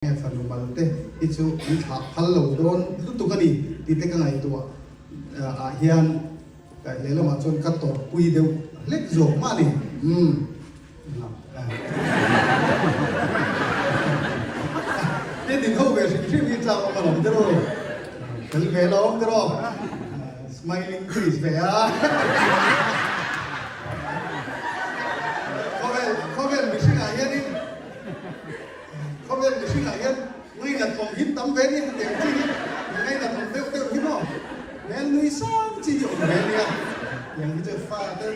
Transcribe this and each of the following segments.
Nge fanu mal te hi chu an thlah phal lo dawn lutuk a ni tih te ka ngaihtuah ah hian ka lehlamah chuan ka tawrhpui deuh hlek zawk mah a ni. Umm. Te din ho ve hrim hrim hi chak awm alawm tiraw? Fel ve alawm tiraw? Smiling face ve a. Khawvel khawvel mihringah hianin Khawvel mihringah hian ngainat awm hi tam ve nia, hetiang chi hi ngainat awm deuh deuh hi maw? Hmel nui sang chi hi awm ve nia, tiang hi chu fate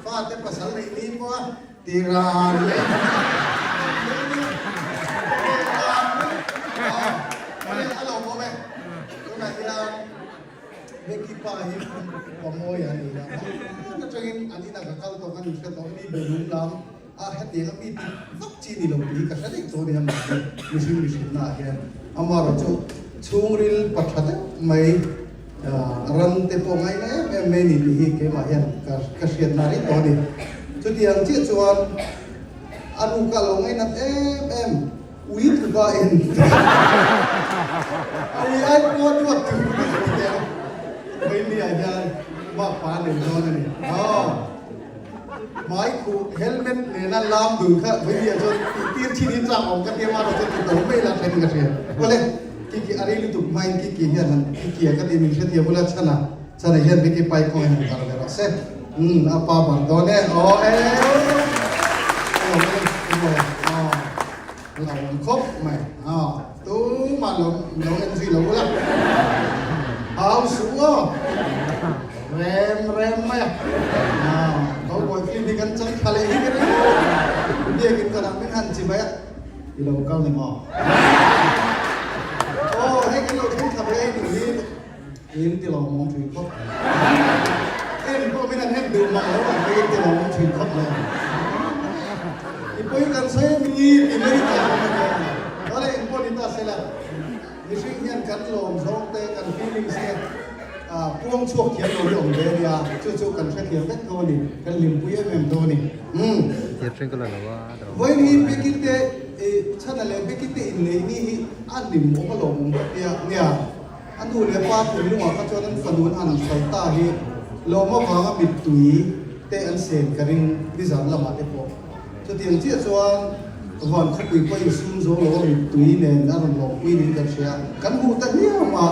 fate pasal neih ni pawha ti ran leh awm ve nia, khawvel ran mai aw awle a lo awm e, tunah hian Becky pa hi Pamawi a ni a, hman atangin an inah ka kal tawh ka ni hre tawh mi belum lam. A hetiang a mi tih vak chi ni lo tih hi ka hre daih tawh a ni a mahni mihring mihrinna ah hian amaherawh chu chhungril pa tha deuh mai ran te pawh ngaina em em mai a ni tih hi keimah hian ka ka hriatna rih tawh a ni. Chutiang chiah chuan a ruka lo ngainat em em ui tluka en a ui ai pawh duat tur ka ti teh a Vaini ah hian makpa a nei dawn a ni. Aw. Hmai khuh helmet nena lam dun kha vawiah chuan tih tir thin hi chak awm ka tia mahrawh chuan ti to mai la thleng ka hria. Awle, Kiki a rei lutuk hmain Kiki hian han Kiki a ka ti min hrethiam ula chhana chhana hian Vicky pai kawngin han bar ve rawh se. Umm a pa bar dawn e aw e aw e aw lo awm khawp mai aw tumah lo lo en zui lo ula hau suh aw. Rem rem mai a. Cowboy film hi kan chang tha leh hi ka ring. Biakin ka dah min han chi mai a. I lo kal ni maw? Aw, hei kan lo thleng thla ve a ni hi. In ti lawmawm thin khawp. En pawh min han en duh mang lo ang in ti lawmawm thin khawp mai. I pawi kan sawi a mi ti mai ta awm a nia. Awle in pawh ni ta sela. Mihring hian kan lawm zawng te, kan feelings te puang chhuak thiam lo hi awm ve a nia, chu chu kan hrethiam vek tho a ni, kan hlimpui em em tho a ni. Umm. Vawiin hi Becky te i chhana leh Becky te inneih ni hi a hlim awm a lawm awm ka tia nia, a nu leh pa thinlungah kha chuan an fanu an han hralh ta hi lawm avanga mittui te an sen ka ring nizan lamah te pawh. Chutiang chiah chuan van khawpui pawh insum zo lo a mittui nen a rawn lawmpui niin kan hria. Kan hmuh ta hliam a,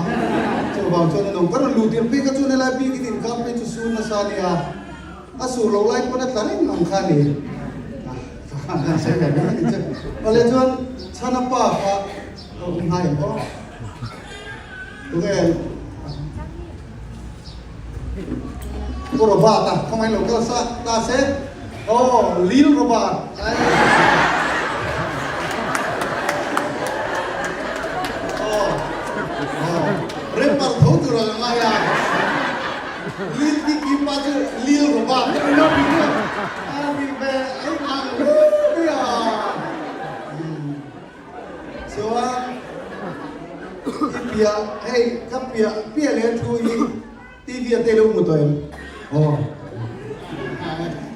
chuvang chuan a nung ka rawn luh tir phei kha chuan helai bik in inkar phei chu sur nasa a nia, a sur loh lai pawn a tla reng ang kha a ni. Kan sawi ve mai a ni che. Awle chuan Chhana pa kha a awm hnai ang aw. Tunge Pu Robert a khawngaih lo kal sa ta se aw Lil Robert ai aw aw rapper tho tur a la ngai a Lil ki ki pa chu Lil Robert a ni lo a ni ve ai ang hle mai a. Chuan i piah hei ka piah piah leh thu hi TV a te lo hmu tawh em? Aw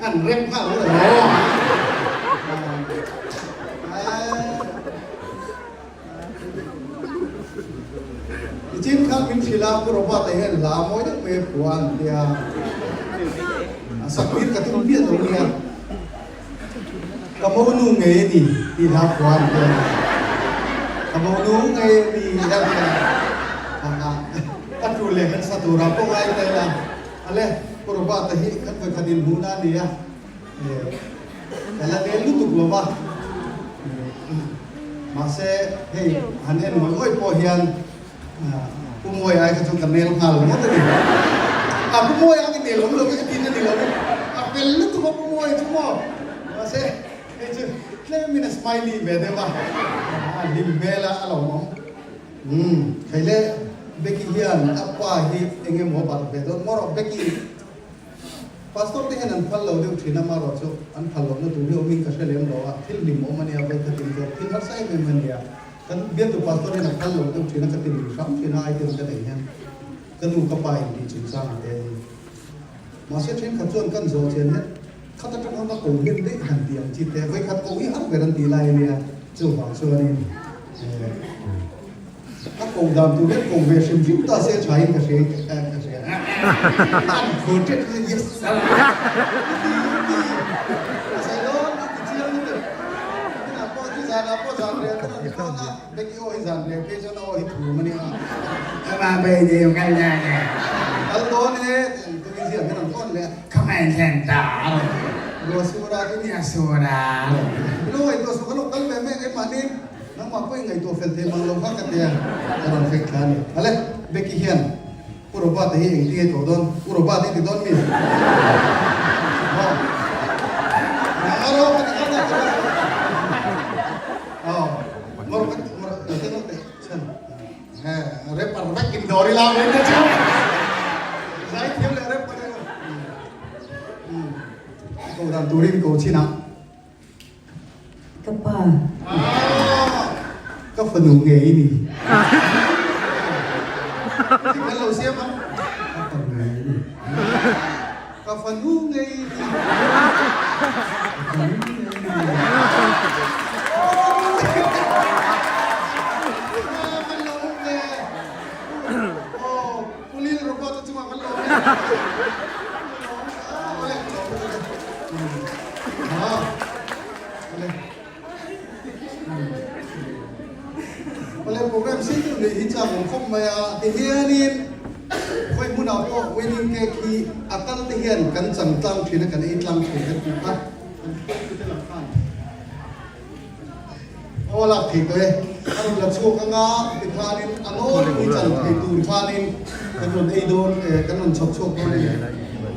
an rem nghal lo aw. Nichin khan min hrilh a Pu Robert-a hian hla mawi deuh mai a phuah an tia a sak tir ka tum piah lo nia. Ka monu ngei a ni tih hla khua an ti a ni. Ka monu ngei a ni hla hian a tu leh kan sa turah pawh ngai ta ila. Ale, Pu Robert-a hi kan vawikhat inhmuhna a ni a, ka la nel lutuk lo va. Mahse, hei han en ngawih ngawih pawh hian Pu Mawia ai kha chu ka nel nghal ngawt a ni. A Pu Mawia ang i nel awm lo ka tin a ni lo. A fel lutuk a Pu Mawia chu maw. Mahse hei chu tlemin a smiley ve deuh a, a hlim hmel a, a lo awm. Umm thei le Becky hian a pa hi eng emaw a barh ve dawn maw rawh Becky. Pastor te hian an phal lo deuh thin a, marawh chu an phal lohna tur hi awmin ka hre lem lo a, thil hlim awm a nia, vawikhatin zawk thil harsa em em a nia. Kan biatu pastor hian a phal lo deuh thin a, ka ti lui hram thin a, item ka neih hian ka nu ka pa in tih chungchang a te a ni. Mahse thenkhat chuan kan zawh chian hian khat atang khan ka ko hnem daih han tih ang chi te, vawikhat ko hi har ber an tih lai a nia, chuvang chuanin. ko dan tur hian ko ve hrim hrim ta se tha in ka hria ka hria. An khur ṭet kha yes ti ti a sawi dawn a ti chiang lutuk. Tunah pawh chu zanah pawh zan rel kan rawn phone a, Becky aw hi zan rel phei chuan a aw hi thum a nia. Ka pa bei deu kal dan e. Kal dawn e tih ang tumin ziah hian an phone leh a. Ka ngaih thlen ta a rawn ti. Ruah sur a chu ni a sur a. Ilo ngaihtuah suh ka lo kal ve mek engmahni nangmah pawh i ngaihtuah fel thei mang lo kha ka tia a rawn fek thla a ni. Ale Becky hian Pu Robert-a hi engti nge tawh dawn? Pu Robert i ti dawn mi? Aw. A ro ka ti kha ta ka Aw. Ngor ka ngor te ngor te chan. He rapper vek in dawr ila mai te chu. Zai thiam leh rapper emaw. Ko dan turin ko chin ah. Ka pa. Ka fanu nge i ni? Thil kan lo siam a. Ka fanu nge i ni? Ka fanu nge i ni? Ka fanu nge i ni? Kan lo awm ve. Aw, Pu Lil Robert-a chungah kan lo awm e. Awle, ka lo awm ve. Awle program sei deuh nei hi chak awm khawp mai a, tihianin khawi hmunah pawh wedding cake hi a kal te hian kan chang tlang thin a, kan ei tlang thin kan tih kha kan hruaitute lam khan aw a lak thei tawh e, a rawn la chhuak anga tikhanin a nawlpui chan thei tur khanin kan rawn ei dawn kan rawn chhawp chhuak dawn a ni.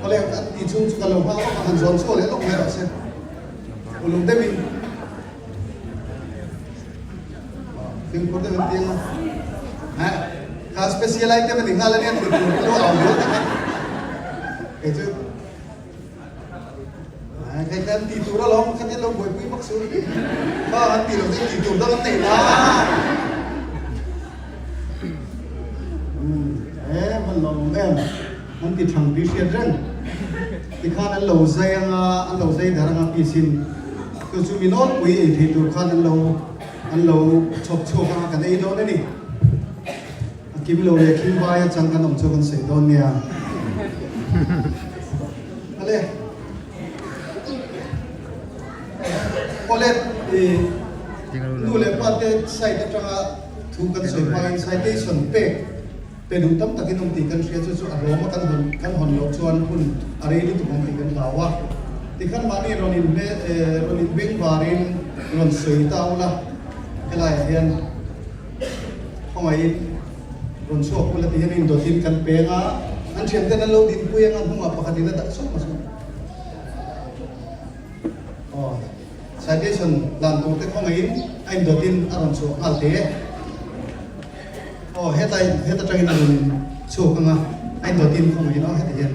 Awle an tih chhung chu ka lo nghak lawk a, han zawn chhuak leh lawk mai rawh se. Uluk deuhin fimkhur deuhin tiang a ha kha special item a ni nghal a nia tih tur chu a awm dawn tak a kei chu Hei kan tih tur alawm khatin lo buaipui bawk suh kha an tih loh chuan tih tur dang an nei la he hman lo awm em an ti thang tih hriat reng tikhan an lo zai anga an lo zai dar anga piece in chu chu mi nawlpui ei thei tur khan an lo an lo chhawp chhuak anga kan ei dawn a ni. A kim lo leh khing vai a chang kan awm chu kan sawi dawn nia. Ale. Awle i nu leh pa te site atanga thu kan sawi hmain citation pek pe duh tam takin awm tih kan hria chu chu a hlawm a kan hawn kan hawn loh chuan hun a rei lutuk awm tih kan hlau a. Tikhan mahni rawn in rawn in beng varin rawn sawi ta ula helaiah hian Khawngaihin rawn chhuak ula ti hian indawtin kan peng a, an thianten an lo dinpui anga hnungah pakhatin a dah sawk a sawk. Aw, citation dan tur te khawngaihin a indawtin a rawn chhuak nghal te. Aw, heta heta tangin a rawn chhuak anga a indawtin khawngaihin aw heti hian.